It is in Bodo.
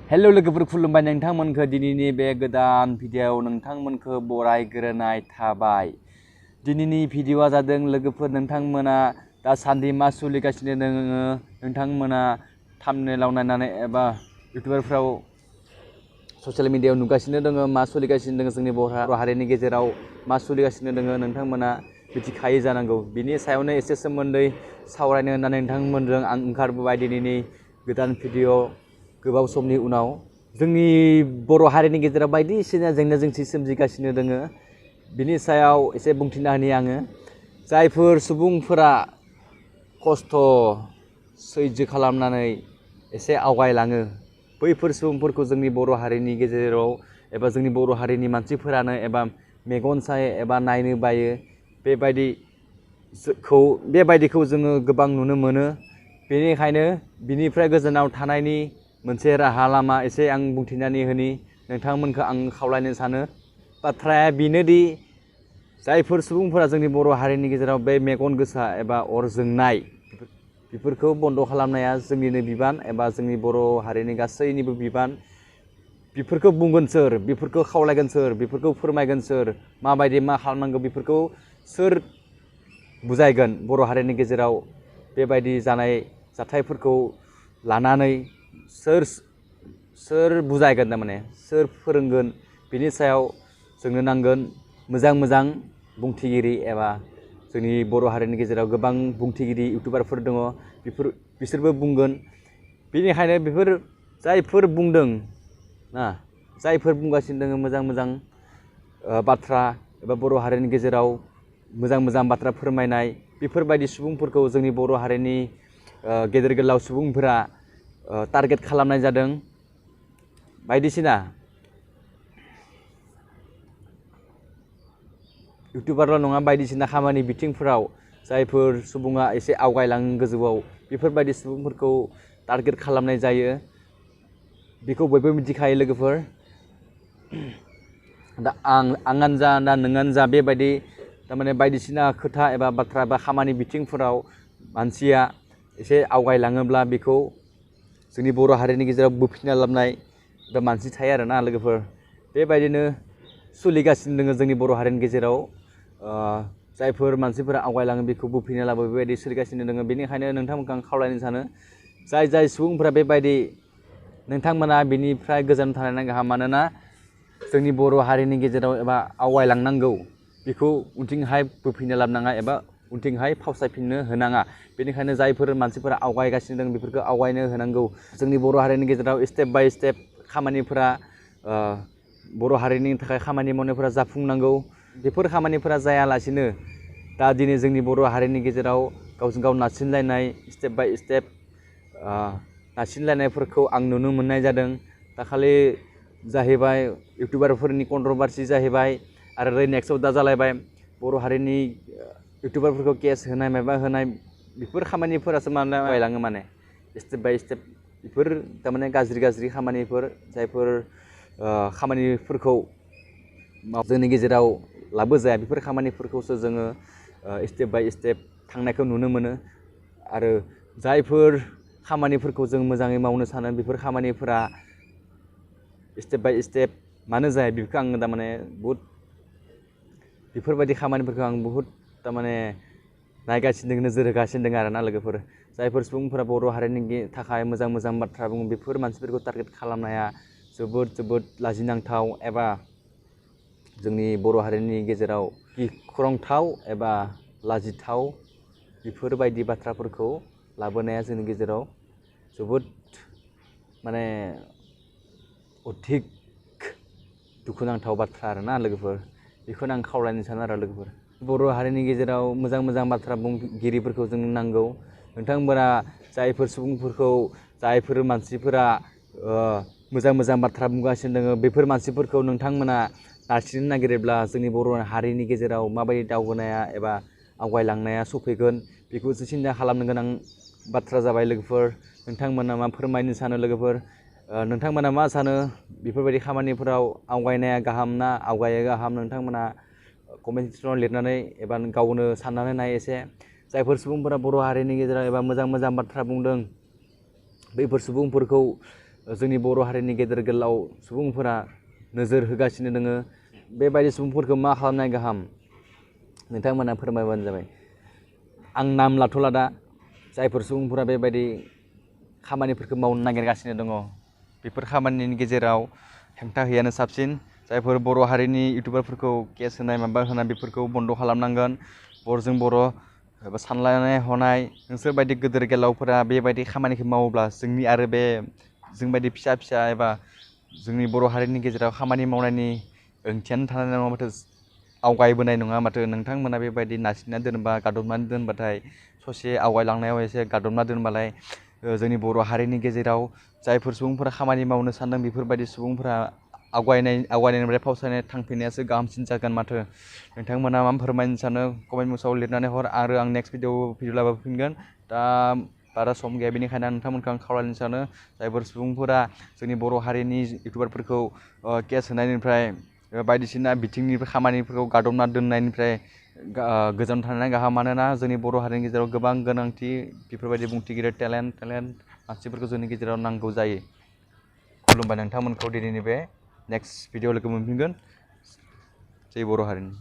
हेल' लोगोफोर खुलुमबाय नोंथांमोनखो दिनैनि बे गोदान भिडियोआव नोंथांमोनखो बरायग्रोनाय थाबाय। दिनैनि भिडियोआ जादों लोगोफोर नोंथांमोना दासान्दि मा सोलिगासिनो दोङो नोंथांमोना थाम्बनेइलाव नायनानै एबा इउटुबारफ्राव ससियेल मिडियायाव नुगासिनो दोङो मा सोलिगासिनो दोङो जोंनि बर' हारिनि गेजेराव मा सोलिगासिनो दोङो नोंथांमोना मिथिखायो जानांगौ। बिनि सायावनो एसे सोमोन्दै सावरायनो होननानै नोंथांमोनजों आं ओंखारबोबाय दिनैनि गोदान भिडियो। गोबाव समनि उनाव जोंनि बर' हारिनि गेजेराव बायदिसिना जेंना जेंसि सोमजिगासिनो दोङो बिनि सायाव एसे बुंथिना होनि आङो। जायफोर सुबुंफोरा खस्थ' सैज्य खालामनानै एसे आवगायलाङो बैफोर सुबुंफोरखौ जोंनि बर' हारिनि गेजेराव एबा जोंनि बर' हारिनि मानसिफोरानो एबा मेगन सायो एबा नायनो बायो। बेबायदिखौ जोङो गोबां नुनो मोनो। बेनिखायनो बिनिफ्राय गोजानाव थानायनि मोनसे राहा लामा एसे आं बुंथिनानै होनि नोंथांमोनखौ आं खावलायनो सानो। बाथ्राया बेनोदि जायफोर सुबुंफोरा जोंनि बर' हारिनि गेजेराव बे मेगन गोसा एबा अर जोंनाय बेफोरखौ बन्द' खालामनाया जोंनिनो बिबान एबा जोंनि बर' हारिनि गासैनिबो बिबान। बेफोरखौ बुंगोन सोर, बेफोरखौ खावलायगोन सोर, बेफोरखौ फोरमायगोन सोर, माबायदि मा खालामनांगौ बेफोरखौ सोर बुजायगोन बर' हारिनि गेजेराव बेबायदि जानाय जाथायफोरखौ लानानै सोर बुजायगोन थारमाने सोर फोरोंगोन बिनि सायाव जोंनो नांगोन मोजां बुंथिगिरि एबा जोंनि बर' हारिनि गेजेराव गोबां बुंथिगिरि इउटुबारफोर दङ बिसोरबो बुंगोन। बेनिखायनो बेफोर जायफोर बुंदों ना जायफोर बुंगासिनो दङ मोजां बाथ्रा एबा बर' हारिनि गेजेराव मोजां बाथ्रा फोरमायनाय बेफोरबायदि सुबुंफोरखौ जोंनि बर' हारिनि गेदेर गोलाव सुबुंफोरा टारगेट खालामनाय जादों। बायदिसिना इउटुबारल' नङा बायदिसिना खामानि बिथिंफोराव जायफोर सुबुङा एसे आवगायलाङो गोजौआव बेफोरबायदि सुबुंफोरखौ टारगेट खालामनाय जायो। बेखौ बयबो मिथिखायो लोगोफोर। दा आंगानो जा दा नोंगानो जा बेबायदि थारमाने बायदिसिना खोथा एबा बाथ्रा बा खामानि बिथिंफोराव मानसिया एसे आवगायलाङोब्ला बेखौ जोंनि बर' हारिनि गेजेराव बोफिनना लाबोनाय दा मानसि थायो आरोना लोगोफोर। बेबायदिनो सोलिगासिनो दङ जोंनि बर' हारिनि गेजेराव जायफोर मानसिफोरा आवगायलाङो बेखौ बोफिनना लाबो बेबायदि सोलिगासिनो दङ। बेनिखायनो नोंथांमोनखौ आं खावलायनो सानो जाय सुबुंफोरा बेबायदि नोंथांमोना बिनिफ्राय गोजान थानाया गाहाम। मानोना जोंनि बर' हारिनि गेजेराव एबा आवगायलांनांगौ बेखौ उनथिंहाय बोफिनना लाबोनाङा एबा उनथिंहाय फावसायफिननो होनाङा। बेनिखायनो जायफोर मानसिफोरा आवगायगासिनो दं बेफोरखौ आवगायनो होनांगौ। जोंनि बर' हारिनि गेजेराव स्टेप बाय स्टेप खामानिफोरा बर' हारिनि थाखाय खामानि मावनायफोरा जाफुंनांगौ। बेफोर खामानिफोरा जायालासिनो दा दिनै जोंनि बर' हारिनि गेजेराव गावजों गाव नारसिनलायनाय स्टेप बाय स्टेप नारसिनलायनायफोरखौ आं नुनो मोननाय जादों। दाखालि जाहैबाय इउटुबारफोरनि कन्ट्रभारसि जाहैबाय आरो नेक्स्टआव दा जालायबाय बर' हारिनि इउटुबारफोरखौ केस होनाय माबा होनाय बेफोर खामानिफोरासो माने आवगायलाङो माने स्टेप बाय स्टेप। बेफोर थारमाने गाज्रि खामानिफोर जायफोर खामानिफोरखौ जोंनि गेजेराव लाबोजाया बेफोर खामानिफोरखौसो जोङो स्टेप बाय स्टेप थांनायखौ नुनो मोनो। आरो जायफोर खामानिफोरखौ जों मोजाङै मावनो सानो बेफोर खामानिफोरा स्टेप बाय स्टेप मानो जाया बेखौ आङो थारमाने बहुद बेफोरबायदि खामानिफोरखौ आं बहुद थारमाने नायगासिनो दङ नोजोर होगासिनो दङ आरोना लोगोफोर। जायफोर सुबुंफोरा बर' हारिनि थाखाय मोजां बाथ्रा बुङो बेफोर मानसिफोरखौ टारगेट खालामनाया जोबोद लाजिनांथाव एबा जोंनि बर' हारिनि गेजेराव गिख्रंथाव एबा लाजिथाव बेफोरबायदि बाथ्राफोरखौ लाबोनाया जोंनि गेजेराव जोबोद माने अधिक दुखुनांथाव बाथ्रा आरोना लोगोफोर। बेखौनो आं खावलायनो सानो आरो लोगोफोर। बर' हारिनि गेजेराव मोजां बाथ्रा बुंगिरिफोरखौ जों नांगौ। नोंथांमोना जायफोर सुबुंफोरखौ जायफोर मानसिफोरा मोजां बाथ्रा बुंगासिनो दङ बेफोर मानसिफोरखौ नोंथांमोना नारसिननो नागिरोब्ला जोंनि बर' हारिनि गेजेराव माबायदि दावगानाया एबा आवगायलांनाया सफैगोन बेखौसो सिन्था खालामनो गोनां बाथ्रा जाबाय लोगोफोर। नोंथांमोना मा फोरमायनो सानो लोगोफोर? नोंथांमोना मा सानो बेफोरबायदि खामानिफोराव आवगायनाया गाहाम ना आवगाया गाहाम? नोंथांमोना कमेन्ट सेक्सनाव लिरनानै एबा गावनो साननानै नाय एसे। जायफोर सुबुंफोरा बर' हारिनि गेजेराव एबा मोजां बाथ्रा बुंदों बैफोर सुबुंफोरखौ जोंनि बर' हारिनि गेदेर गोलाव सुबुंफोरा नोजोर होगासिनो दोङो बेबायदि सुबुंफोरखौ मा खालामनाय गाहाम नोंथांमोना फोरमायबानो जाबाय। आं नाम लाथ'ला दा जायफोर सुबुंफोरा बेबायदि खामानिफोरखौ मावनो नागिरगासिनो दङ बेफोर खामानिनि गेजेराव हेंथा होयैआनो साबसिन। जायफोर बर' हारिनि इउटुबारफोरखौ केस होनाय माबा होनाय बेफोरखौ बन्द' खालामनांगोन। बर'जों बर' एबा सानलायनाय हनाय नोंसोर बायदि गेदेर गोलावफोरा बेबायदि खामानिखौ मावोब्ला जोंनि आरो बे जोंबायदि फिसा फिसा एबा जोंनि बर' हारिनि गेजेराव खामानि मावनायनि ओंथियानो थानाय नङा माथो आवगायबोनाय नङा माथो। नोंथांमोना बेबायदि नारसिनना दोनबा गादबनानै दोनबाथाय ससे आवगायलांनायाव एसे गादबना दोनबालाय जोंनि बर' हारिनि गेजेराव जायफोर सुबुंफोरा खामानि मावनो सानदों बेफोरबायदि सुबुंफोरा आवगायनायनिफ्राय फावसायनाय थांफिननायासो गाहामसिन जागोन माथो। नोंथांमोना मा फोरमायनो सानो कमेन्ट बक्सआव लिरनानै हर आरो आं नेक्स्ट भिडिअ लाबोफिनगोन। दा बारा सम गैया बेनिखायनो आं नोंथांमोनखौ आं खावलायनो सानो जायफोर सुबुंफोरा जोंनि बर' हारिनि इउटुबारफोरखौ केस होनायनिफ्राय बायदिसिना बिथिंनिफ्राय खामानिफोरखौ गादबना दोननायनिफ्राय गोजान थानाया गाहाम। मानोना जोंनि बर' हारिनि गेजेराव गोबां गोनांथि बेफोरबायदि बुंथिगिरि टेलेन्ट मानसिफोरखौ जोंनि गेजेराव नांगौ जायो। खुलुमबाय नोंथांमोनखौ दिनैनि बे नेक्स्ट भिडिअ लोगो मोनफिनगोन। जै बर' हारिनि।